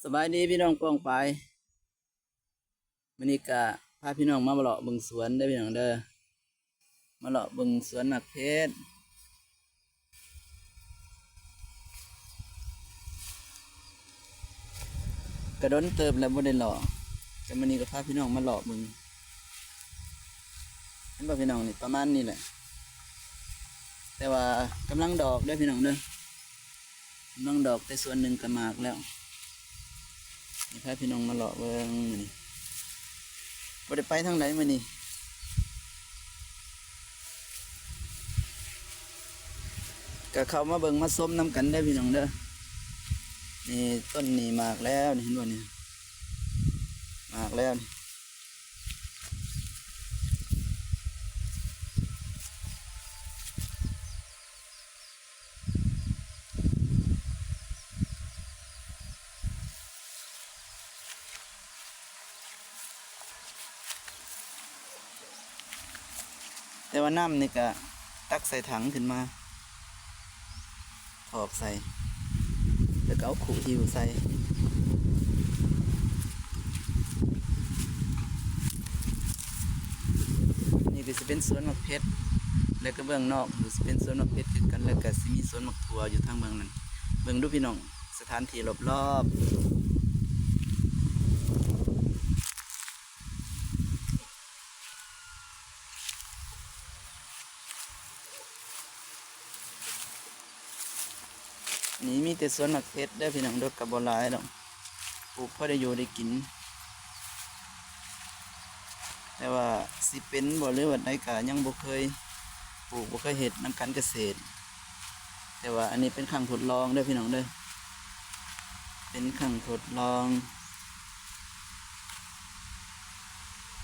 ສະບາຍດີພີ່ນ້ອງປ້ອງປາຍ, ມື້ນີ້ກະພາພີ່ນ້ອງມາເລາະເບິ່ງສວນເດີພີ່ນ້ອງເດີ, ມາເລາະເບິ່ງສວນໝາກເຜັດ. ກະດົນເຕີບແລ້ວບໍ່ໄດ້ເລາະ, ແຕ່ມື້ນີ້ກະພາພີ່ນ້ອງມາເລາະເບິ່ງ. ເຫັນບໍ່ພີ່ນ້ອງ, ນີ້ປະມານນີ້ແຫຼະ, ແຕ່ວ່າກຳລັງດອກເດີພີ່ນ້ອງເດີ. ກຳລັງດອກ, ແຕ່ສ່ວນໜຶ່ງກະໝາກແລ້ວ. ນີ້ພາພີ່ນ້ອງມາເລາະເບິ່ງມື້ນີ້, ບໍ່ໄດ້ໄປທາງໃດມື້ນີ້, ກະເຂົ້າມາເບິ່ງມາຊົມນຳກັນເດີພີ່ນ້ອງເດີ. ນີ້ຕົ້ນນີ້ໝາກແລ້ວນີ້, ເຫັນບໍ່ນີ້, ໝາກແລ້ວນີ້. ແຕ່ວ່ານ້ຳນີ້ກະຕັກໃສ່ຖັງຂຶ້ນມາ ຖອກໃສ່ ແລ້ວກໍເອົາຄຸຫິ້ວໃສ່. ນີ້ກໍຊິເປັນສວນໝາກເຜັດ ແລ້ວກໍເບື້ອງນອກນີ້ຊິເປັນສວນໝາກເຜັດຄືກັນ, ແລ້ວກໍຊິມີສວນໝາກຖົ່ວຢູ່ທາງເບື້ອງນັ້ນ. ເບິ່ງດູພີ່ນ້ອງ, ສະຖານທີ່ລອບໆ. ນີ້ມີແຕ່ສວນໝາກເຜັດເດີພີ່ນ້ອງເດີ, ກໍບໍ່ຫຼາຍດອກ, ປູກພໍໄດ້ຢູ່ໄດ້ກິນ. ແຕ່ວ່າຊິເປັນບໍ່ ຫຼືວ່າໃດ ກໍຍັງບໍ່ເຄີຍປູກ, ບໍ່ເຄີຍເຮັດນຳການກະເສດ. ແຕ່ວ່າອັນນີ້ເປັນຄັ້ງທົດລອງເດີພີ່ນ້ອງເດີ, ເປັນຄັ້ງທົດລອງ.